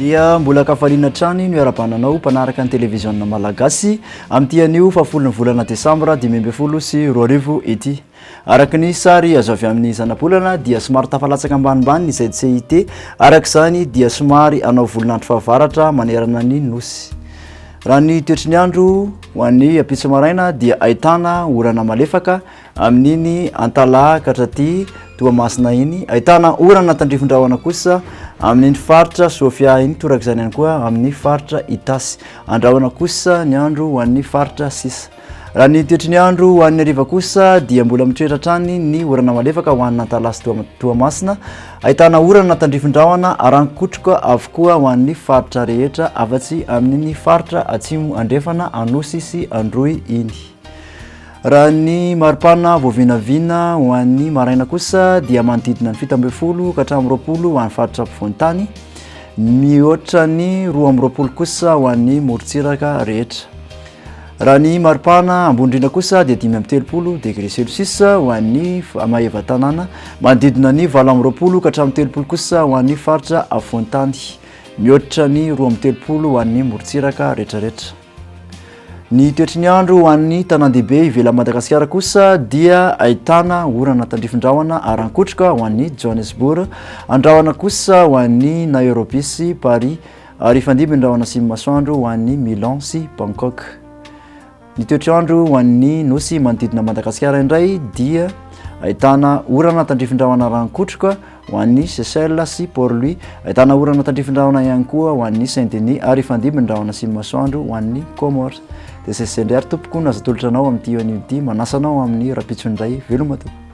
Dia mbola an-kafaliana hatrany no iarahabana anao mpanaraka ny televiziona malagasy amin'ity anio fahafolon'ny volana desambra 2015 ity. Araka ny sary azo avy amin'ny zanabolana dia somary tafalatsaka ambanimbany ny ZCIT, araka izany dia somary hanao volon'andro fahavaratra manerana ny Nosy. Raha ny toetry ny andro ho an'ny ampitso maraina dia ahitana orana malefaka amin'iny Antalaha ka hatraty Toamasina iny, ahitana orana tandrifin-drahona kosa amin'iny faritra Sofia iny, torak'izany ihany koa amin'ny faritra Itasy. Andrahona kosa ny andro ho an'ny faritra sisa. Raha ny toetry ny andro ho an'ny hariva kosa dia mbola mitoetra hatrany ny orana malefaka ho an'Antalaha sy Toamasina. Ahitana orana tandrifin-drahona aran-kotroka avokoa ho an'ny faritra rehetra afa-tsy amin'iny faritra Atsimo Andrefana, Anosy sy Androy iny. Raha ny maripana voavinavina ho an'ny maraina kosa dia manodidina ny 17 ka hatramin'ny 20 ho an'ny faritra ampovoan-tany, mihoatra ny 22 kosa ho an'ny morontsiraka rehetra. Raha ny maripana ambony indrindra kosa dia 35 degré celsius ho an'ny Maevatanàna, manodidina ny 28 ka hatramin'ny 30 kosa ho an'ny faritra afovoan-tany, mihoatra ny 32 ho an'ny morontsiraka rehetrarehetra. Ny toetry ny andro ho an'ny tanàn-dehibe ivelan'i Madagasikara kosa dia ahitana orana tandrifin-drahona aran-kotroka ho an'ny Johannesburg, andrahona kosa ho an'ny Nairobi sy Paris, Ary hifandimby ny rahona sy ny masoandro ho an'i Milan sy Bangkok. Ny toetr'andro ho an'ny nosy manodidina Madagasikara indray dia ahitana orana tandrifin-drahona rankotroka ho an'ny Seychelles sy Port Louis. Ahitana orana tandrifin-drahona ihany koa ho an'ny Saint Denis ary hifandimby ny rahona sy ny masoandro ho an'ny Comores. Dia izay sy izay indray ary tompoko no azo atolotra anao amin'ity anio ity. Manasa anao amin'ny rahampitso indray. Veloma tompoko.